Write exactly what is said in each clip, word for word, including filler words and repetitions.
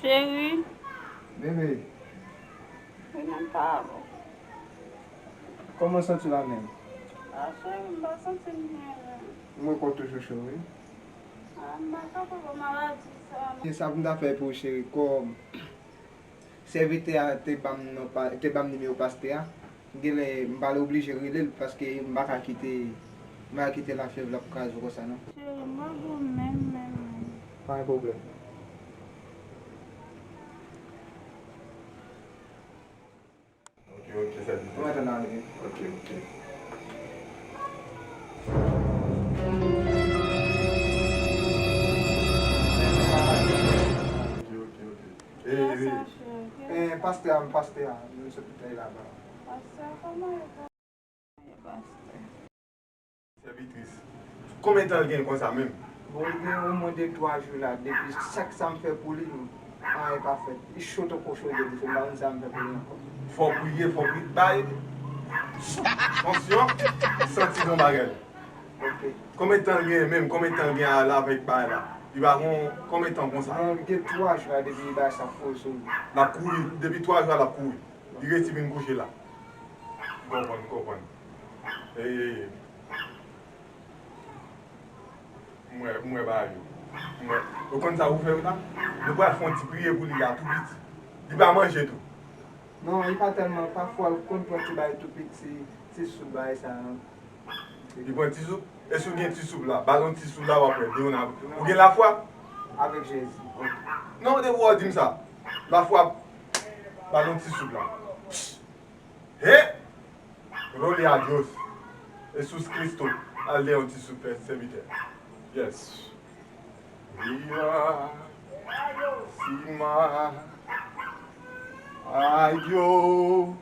Cheri. Bebe. Wi, m pa bon. Kòman w santi w la menm? A, cheri, m pa santi m byen menm. M wè kò w toujou cho, wi. A, m pa ka pran maladi sa. Kisa pou m ta fè pou ou, cheri? Kòm sèvitè a te ban m non pa, te ban m nimewo pastè a, genlè m pral oblije rele l paske m pa ka kite, m pa ka kite lafyèv la ap kraze w konsa non. Cheri, m pa bon menm, menm, menm. Pa gen pwoblèm. Ok, ok, sèvitè. Mwen antann avè w. Ok, ok. Ok, ok, ok. E, e, pastè a, pastè a, nou sot pita laba. Pastè a, kòman e pastè? Sèvitris. Konbyen tan l gen konsa menm? Bon, li gen omwen de twa jou la, depi chak sa m fè pou li, anyen pa fèt. Li cho tankou cho de bouch, m pa konn sa m fè pou li ankò. Fò w priye, fò w priye, bay onksyon, santi bon bagay. Ok. Konbyen tan l gen menm? Konbyen tan l gen a la avèk bagay la? Li pa gon, konbyen tan konsa? Bon, li gen twa jou la depi bagay sa ap kouri sou li. L ap kouri, depi twa jou la l ap kouri. Li resi vin kouche la. M konprann, m konprann. E, m wè, m wè bagay yo. M wè. Ou konn sa pou fè la? Nou pral fè yon ti priye pou li la, tou piti. Li pa manje tou. Non, li pa tèlman, pafwa l konn pran ti bagay tou piti, ti soup bagay sa. Li pran ti soup? E si w gen ti soup la, ba l yon ti soup la, w ap wè, de yon ap. Ou gen lafwa? Avèk Jezi. Non, depi w di m sa. Lafwa, ba l yon ti soup la. He! Gloria a Dios. Jesus Cristo, al de yon ti soup, sèvitè. Yes. Viva Sima. Ay Dios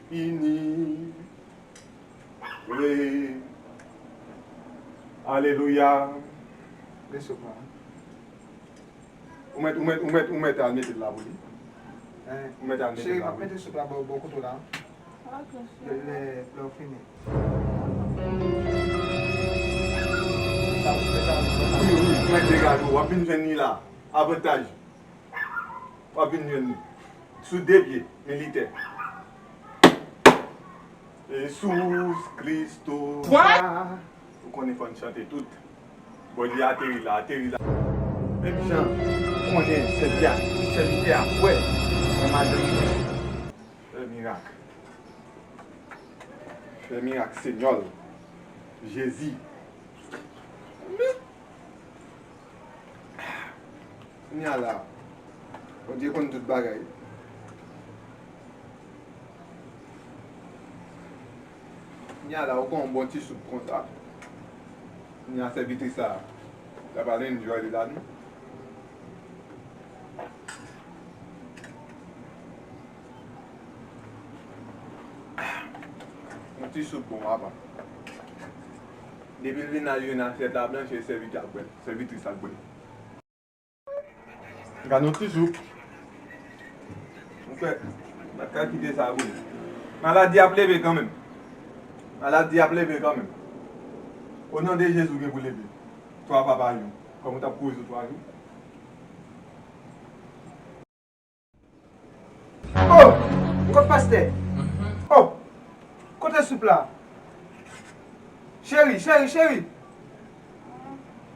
ini. Wi. Alelouya. Mesye, pran. Ou mèt, ou mèt, ou mèt, ou mèt al mete l la pou li. Hein? Ou mèt al mete l la pou li. Cheri, m ap mete soup la bò, bò kote w la. Ok, cheri. Lè, lè, lè w fini. Wi, wi, mèt degaje w. W ap vin jwenn li la. Avantaj. W ap vin jwenn li. Sou de pye, militè. Jesus Cristo. What? Ou konnen fò n chante tout. Bon, li ateri la, ateri la. Menm jan ou konnen sèvitè a, sèvitè a kwè nan Mari. Fè mirak. Fè mirak, Senyè. Jezi. Kounye a la, Bondye konn tout bagay. Kounye a la, ou gen yon bon ti soup konsa. Kounye a, sèvitris la, l ap al enjoy li la, non. Yon ti soup bon, papa. Depi l vin al jwenn asyèt la blanch, e sèvitè ap bwè, sèvitris ap bwè. Gade yon ti soup. Monchè, m pa t ka kite sa pou li. Maladi ap leve kanmenm. Maladi ap leve kanmenm. O non de Jezi, ou gen pou leve. Twa pa pa jou. Kòm ou t ap kouri sou twa jou. Oh! Kot pastè? Oh! Kote soup la? Cheri, cheri, cheri!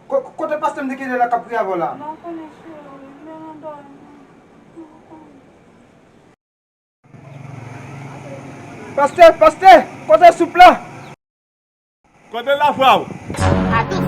Ko-, kote pastè m te kite la k ap priye avè w la? M pa konnen, cheri, men nan dòmi. Pastè, pastè, kote soup la? Kote lafwa w?